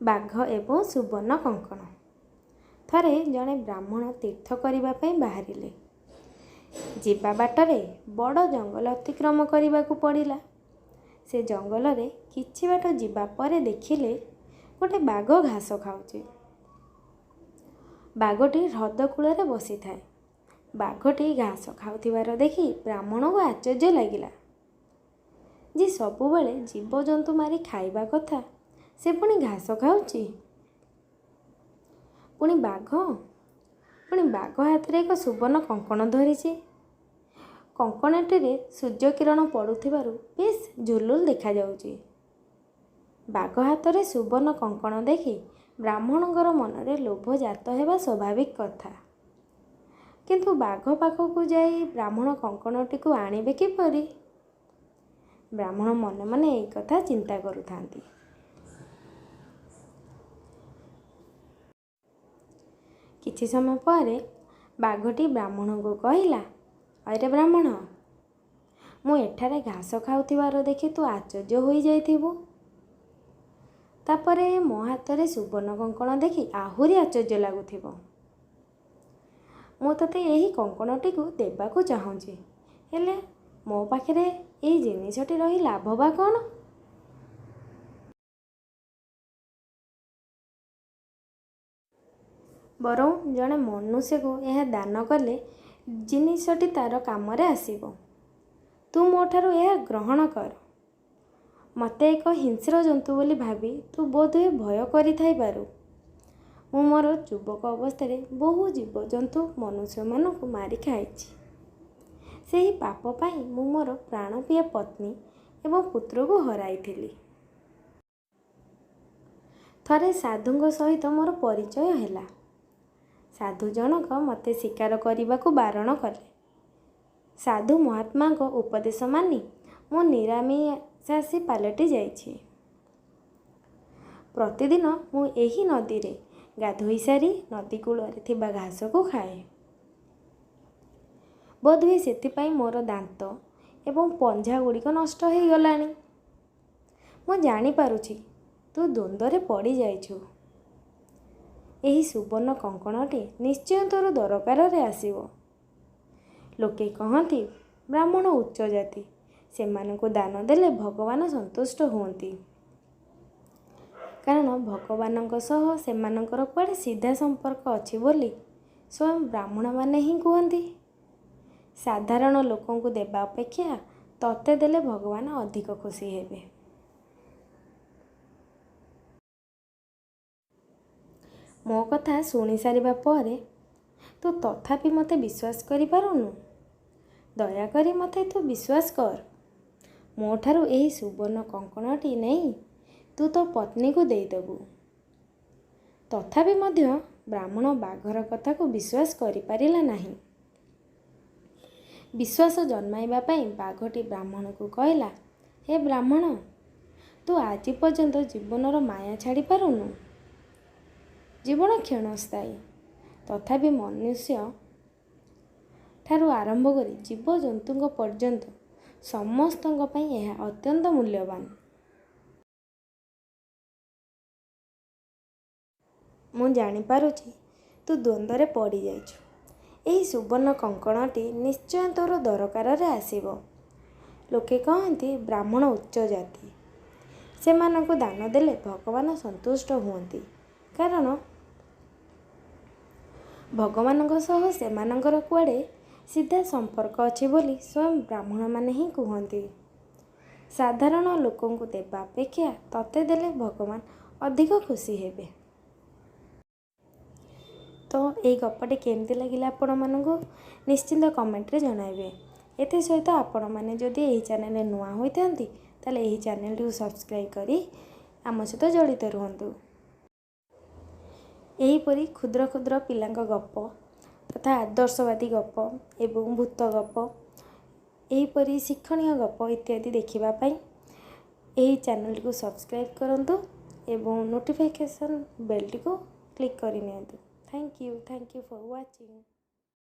ବାଘ ଏବଂ ସୁବର୍ଣ୍ଣ କଙ୍କଣ। ଥରେ ଜଣେ ବ୍ରାହ୍ମଣ ତୀର୍ଥ କରିବା ପାଇଁ ବାହାରିଲେ। ଯିବା ବାଟରେ ବଡ଼ ଜଙ୍ଗଲ ଅତିକ୍ରମ କରିବାକୁ ପଡ଼ିଲା। ସେ ଜଙ୍ଗଲରେ କିଛି ବାଟ ଯିବା ପରେ ଦେଖିଲେ ଗୋଟେ ବାଘ ଘାସ ଖାଉଛି। ବାଘଟି ହ୍ରଦ କୂଳରେ ବସିଥାଏ। ବାଘଟି ଘାସ ଖାଉଥିବାର ଦେଖି ବ୍ରାହ୍ମଣଙ୍କୁ ଆଶ୍ଚର୍ଯ୍ୟ ଲାଗିଲା ଯେ ସବୁବେଳେ ଜୀବଜନ୍ତୁ ମାରି ଖାଇବା କଥା, ସେ ପୁଣି ଘାସ ଖାଉଛି। ପୁଣି ବାଘ ହାତରେ ଏକ ସୁବର୍ଣ୍ଣ କଙ୍କଣ ଧରିଛି। କଙ୍କଣଟିରେ ସୂର୍ଯ୍ୟକିରଣ ପଡ଼ୁଥିବାରୁ ବେଶ୍ ଝୁଲୁଲ ଦେଖାଯାଉଛି। ବାଘ ହାତରେ ସୁବର୍ଣ୍ଣ କଙ୍କଣ ଦେଖି ବ୍ରାହ୍ମଣଙ୍କର ମନରେ ଲୋଭ ଜାତ ହେବା ସ୍ୱାଭାବିକ କଥା। କିନ୍ତୁ ବାଘ ପାଖକୁ ଯାଇ ବ୍ରାହ୍ମଣ କଙ୍କଣଟିକୁ ଆଣିବେ କିପରି? ବ୍ରାହ୍ମଣ ମନେ ମନେ ଏହି କଥା ଚିନ୍ତା କରୁଥାନ୍ତି। କିଛି ସମୟ ପରେ ବାଘଟି ବ୍ରାହ୍ମଣଙ୍କୁ କହିଲା, ଅରେ ବ୍ରାହ୍ମଣ, ମୁଁ ଏଠାରେ ଘାସ ଖାଉଥିବାର ଦେଖି ତୁ ଆଶ୍ଚର୍ଯ୍ୟ ହୋଇଯାଇଥିବୁ। ତାପରେ ମୋ ହାତରେ ସୁବର୍ଣ୍ଣ କଙ୍କଣ ଦେଖି ଆହୁରି ଆଶ୍ଚର୍ଯ୍ୟ ଲାଗୁଥିବ। ମୁଁ ତୋତେ ଏହି କଙ୍କଣଟିକୁ ଦେବାକୁ ଚାହୁଁଛି, ହେଲେ ମୋ ପାଖରେ ଏହି ଜିନିଷଟି ରହି ଲାଭ ବା କ'ଣ? ବରଂ ଜଣେ ମନୁଷ୍ୟକୁ ଏହା ଦାନ କଲେ ଜିନିଷଟି ତା'ର କାମରେ ଆସିବ। ତୁ ମୋଠାରୁ ଏହା ଗ୍ରହଣ କର। ମୋତେ ଏକ ହିଂସ୍ର ଜନ୍ତୁ ବୋଲି ଭାବି ତୁ ବୋଧହୁଏ ଭୟ କରିଥାଇପାରୁ। ମୁଁ ମୋର ଯୁବକ ଅବସ୍ଥାରେ ବହୁ ଜୀବଜନ୍ତୁ ମନୁଷ୍ୟମାନଙ୍କୁ ମାରି ଖାଇଛି। ସେହି ପାପ ପାଇଁ ମୁଁ ମୋର ପ୍ରାଣପ୍ରିୟ ପତ୍ନୀ ଏବଂ ପୁତ୍ରକୁ ହରାଇଥିଲି। ଥରେ ସାଧୁଙ୍କ ସହିତ ମୋର ପରିଚୟ ହେଲା। ସାଧୁ ଜଣକ ମୋତେ ଶିକାର କରିବାକୁ ବାରଣ କଲେ। ସାଧୁ ମହାତ୍ମାଙ୍କ ଉପଦେଶ ମାନି ମୁଁ ନିରାମିଷାଶୀ ପାଲଟି ଯାଇଛି। ପ୍ରତିଦିନ ମୁଁ ଏହି ନଦୀରେ ଗାଧୋଇ ସାରି ନଦୀ କୂଳରେ ଥିବା ଘାସକୁ ଖାଏ। ବୋଧହୁଏ ସେଥିପାଇଁ ମୋର ଦାନ୍ତ ଏବଂ ପଞ୍ଝା ଗୁଡ଼ିକ ନଷ୍ଟ ହୋଇଗଲାଣି। ମୁଁ ଜାଣିପାରୁଛି ତୁ ଦ୍ୱନ୍ଦ୍ୱରେ ପଡ଼ିଯାଇଛୁ। ଏହି ସୁବର୍ଣ୍ଣ କଙ୍କଣଟି ନିଶ୍ଚୟ ତୋର ଦରକାରରେ ଆସିବ। ଲୋକେ କହନ୍ତି ବ୍ରାହ୍ମଣ ଉଚ୍ଚ ଜାତି, ସେମାନଙ୍କୁ ଦାନ ଦେଲେ ଭଗବାନ ସନ୍ତୁଷ୍ଟ ହୁଅନ୍ତି। କାରଣ ଭଗବାନଙ୍କ ସହ ସେମାନଙ୍କର କୁଆଡ଼େ ସିଧା ସମ୍ପର୍କ ଅଛି ବୋଲି ସ୍ୱୟଂ ବ୍ରାହ୍ମଣମାନେ ହିଁ କୁହନ୍ତି। ସାଧାରଣ ଲୋକଙ୍କୁ ଦେବା ଅପେକ୍ଷା ତୋତେ ଦେଲେ ଭଗବାନ ଅଧିକ ଖୁସି ହେବେ। ମୋ କଥା ଶୁଣିସାରିବା ପରେ ତୁ ତଥାପି ମୋତେ ବିଶ୍ୱାସ କରିପାରୁନୁ? ଦୟାକରି ମୋତେ ତୁ ବିଶ୍ୱାସ କର। ମୋଠାରୁ ଏହି ସୁବର୍ଣ୍ଣ କଙ୍କଣଟି ନେଇ ତୁ ତୋ ପତ୍ନୀକୁ ଦେଇଦେବୁ। ତଥାପି ମଧ୍ୟ ବ୍ରାହ୍ମଣ ବାଘର କଥାକୁ ବିଶ୍ୱାସ କରିପାରିଲା ନାହିଁ। ବିଶ୍ୱାସ ଜନ୍ମାଇବା ପାଇଁ ବାଘଟି ବ୍ରାହ୍ମଣକୁ କହିଲା, ହେ ବ୍ରାହ୍ମଣ, ତୁ ଆଜି ପର୍ଯ୍ୟନ୍ତ ଜୀବନର ମାୟା ଛାଡ଼ିପାରୁନୁ। ଜୀବନ କ୍ଷଣସ୍ଥାୟୀ, ତଥାପି ମନୁଷ୍ୟ ଠାରୁ ଆରମ୍ଭ କରି ଜୀବଜନ୍ତୁଙ୍କ ପର୍ଯ୍ୟନ୍ତ ସମସ୍ତଙ୍କ ପାଇଁ ଏହା ଅତ୍ୟନ୍ତ ମୂଲ୍ୟବାନ। ମୁଁ ଜାଣିପାରୁଛି ତୁ ଦ୍ୱନ୍ଦ୍ୱରେ ପଡ଼ିଯାଇଛୁ। ଏହି ସୁବର୍ଣ୍ଣ କଙ୍କଣଟି ନିଶ୍ଚୟ ତୋର ଦରକାରରେ ଆସିବ। ଲୋକେ କହନ୍ତି ବ୍ରାହ୍ମଣ ଉଚ୍ଚ ଜାତି, ସେମାନଙ୍କୁ ଦାନ ଦେଲେ ଭଗବାନ ସନ୍ତୁଷ୍ଟ ହୁଅନ୍ତି। କାରଣ ଭଗବାନଙ୍କ ସହ ସେମାନଙ୍କର କୁଆଡ଼େ ସିଧା ସମ୍ପର୍କ ଅଛି ବୋଲି ସ୍ୱୟଂ ବ୍ରାହ୍ମଣମାନେ ହିଁ କୁହନ୍ତି। ସାଧାରଣ ଲୋକଙ୍କୁ ଦେବା ଅପେକ୍ଷା ତୋତେ ଦେଲେ ଭଗବାନ ଅଧିକ ଖୁସି ହେବେ। ତ ଏଇ ଗପଟି କେମିତି ଲାଗିଲା ଆପଣମାନଙ୍କୁ ନିଶ୍ଚିନ୍ତ କମେଣ୍ଟରେ ଜଣାଇବେ। ଏଥିସହିତ ଆପଣମାନେ ଯଦି ଏହି ଚ୍ୟାନେଲରେ ନୂଆ ହୋଇଥାନ୍ତି, ତାହେଲେ ଏହି ଚ୍ୟାନେଲଟିକୁ ସବସ୍କ୍ରାଇବ୍ କରି ଆମ ସହିତ ଜଡ଼ିତ ରୁହନ୍ତୁ। ଏହିପରି କ୍ଷୁଦ୍ର କ୍ଷୁଦ୍ର ପିଲାଙ୍କ ଗପ ତଥା ଆଦର୍ଶବାଦୀ ଗପ ଏବଂ ଭୂତ ଗପ, ଏହିପରି ଶିକ୍ଷଣୀୟ ଗପ ଇତ୍ୟାଦି ଦେଖିବା ପାଇଁ ଏହି ଚ୍ୟାନେଲଟିକୁ ସବସ୍କ୍ରାଇବ୍ କରନ୍ତୁ ଏବଂ ନୋଟିଫିକେସନ୍ ବେଲ୍ଟିକୁ କ୍ଲିକ୍ କରିନିଅନ୍ତୁ। Thank you for watching.